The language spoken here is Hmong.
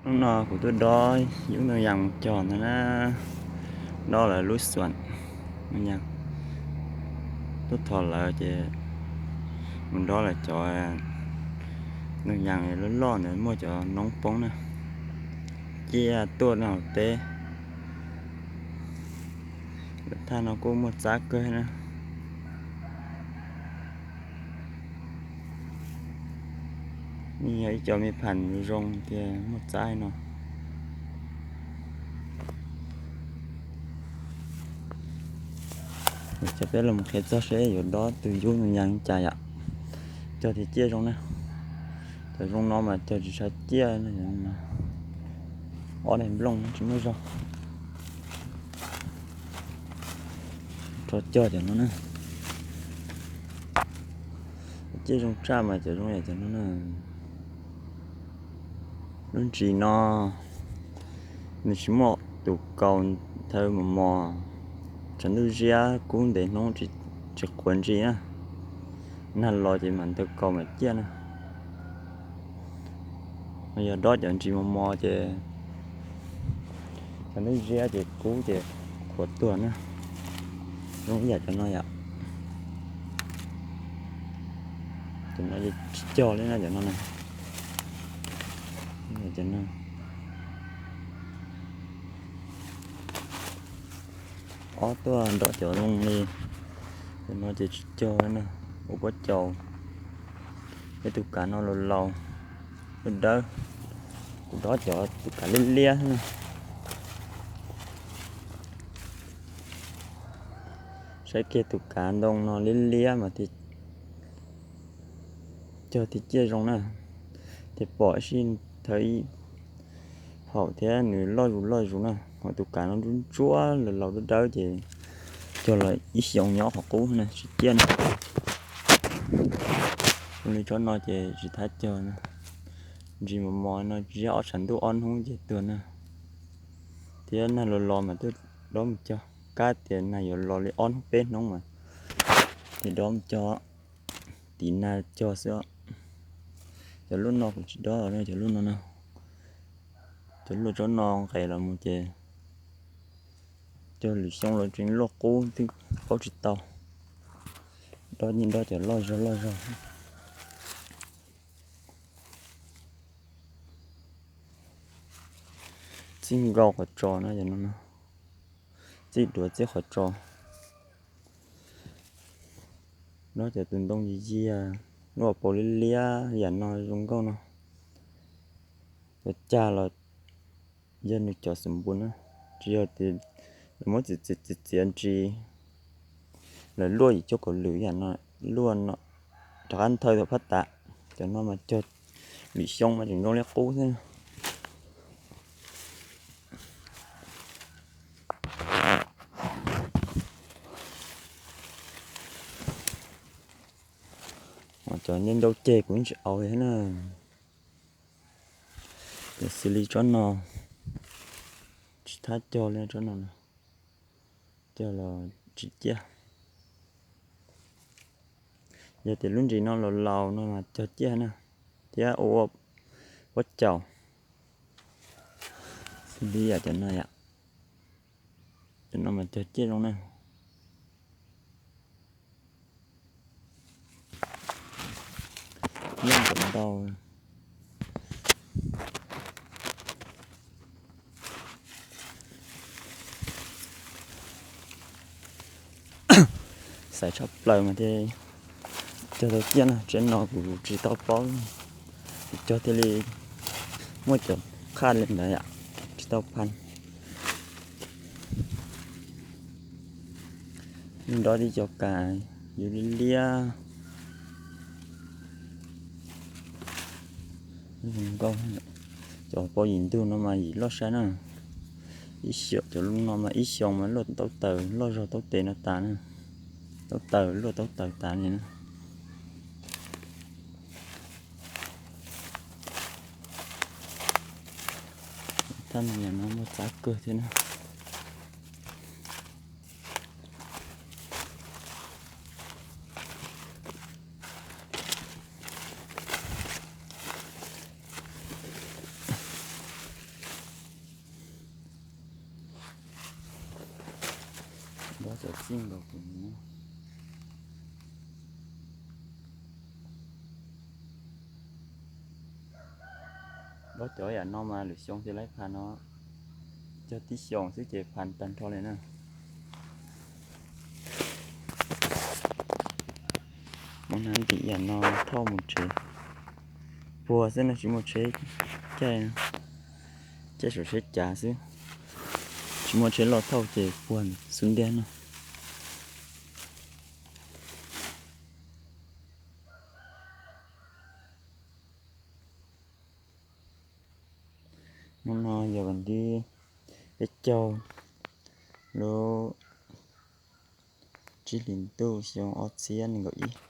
Hnub no kuv tuaj dob yub ntoo yas mus cog ntag na, dob lawv lub xuam ntoo yas, tuaj thov lawv ces mus dob lawv cov ntoo yas loj loj ntawd muaj cov noob poob na, ciaj tuaj no hauv teb. Lawv thaj no kuj muaj txab kawg na. Yog ib co me pham zoo tias muaj txab no. Cov peb los qhia txog seb yuav dob tus yub ntoo yas li cas yom. Cog tias ciaj zoo na. Cov zoo no mas cog tsis tshav ciaj, ob daim nplooj tsis muaj zog. Rov cog cov no na. Ciaj zoo tshaj mas cov zoo yam cov no na. Lub ntsis no nws tsis muaj tus kaus thaw mos mos, tshav ntuj ziab kub ntev hnub tsis qhuav ntsis na. Nag los ces mam ntaus kaus mam ciaj na. Yog dob cov ntsis mos mos ces tshav ntuj ziab ces kub ces qhuav tuag na. Zoo ib yam cov no yom. Cov no tsis cog li na, cov no na. Ob tuaj nrog cov zoo li, cov no ces tsis cog na, ua pob caus. Peb tus kav no laus laus, dawb dawb, kuv dob cov tus kav liab liab na. Saib kiag tus kav ntoo no liab liab mas thiaj cog thiaj ciaj zoo na, thiaj pom ib sij thawv ib phaum thiab nws loj zus loj zus na. Ho tus kav no ntsuab ntsuab laus laus dawb dawb ces cog los ib xyoos nyob qhov qub na tsis ciaj na. Zoo li tsob no ces tsis thab cog na. Ntsis mos mos no ziab ob tshav ntuj ob hnub ces tuag na. Thiab nag los los mas twb dob mus cog, kab tias nag yuav los li ob hnub peb hnub mas thiaj dob mus cog, tiv nag cog xwb. Cov lub no kuv tsis dob, cov lub no no, cov lub tsob no nqes los mus ces cog lwm xyoo los tseem luaj qub twb paub tsis tau. Dob yeej dob cov loj zog loj zog. Txij nkauj qhov tsos no, txij duav txij qhov tsos. Dob cov tus ntoo yias yias, lub hauv paus liab liab yam no zoo nkauj no. Cov cag los yog nws cov xum npus na, tsis yog tias lawv muab txiav txiav txiav ntsis, lawv luaj yim cuaj kaum lwm yam no, luaj no rov qab nthawj thaum phab tas. Cov no mas cog lwm xyoo mas tseem zoo li qub xwb. Cov nce ntau ceg kuv yeej tsis aus li na. Ces xws li tsob no tsis thab cog li, tsob no cog los tsis ciaj. Yog tias lub ntsis no laus laus no mas cog ciaj na, thiab ua pob caus. Xws li yam cov no yom, cov no mas cog ciaj zoo na. Yeej cov ntau. Xaiv tshaj plaws mas thiaj cog tau ciaj na, tseeb no kuv tsis tau paub, kuv cog thiaj li muaj cov qhaj li ntawd yom, tsis tau phaj. Nrov tib co kas yuav liab liab. Cov pov yim ntug no mas yim loj saib na. Ib xyoos, cov lub no mas ib xyoos mas luaj taub taws loj zog taub tes no tas na. Taub taws luaj taub taws tas li na. Thaj no yam no muaj txab kawg thiab na. Cov txij nkaus kuv no. Npab cov yam no mas lwm xyoo thiaj laib phav no, cog tib xyoos xwb ces phav tag nrho li na. Mus na ntim yam no thauj mus tsev, puag xwb no tsis muaj tsheb caij, caij saum tsheb cav xwb, tsis muaj tsheb loj thauj ces puag xub ntiag no. Hnub no yog vas thib peb caug lub tsib hlis ntuj xyoo ob txhiab nees nkaum ib.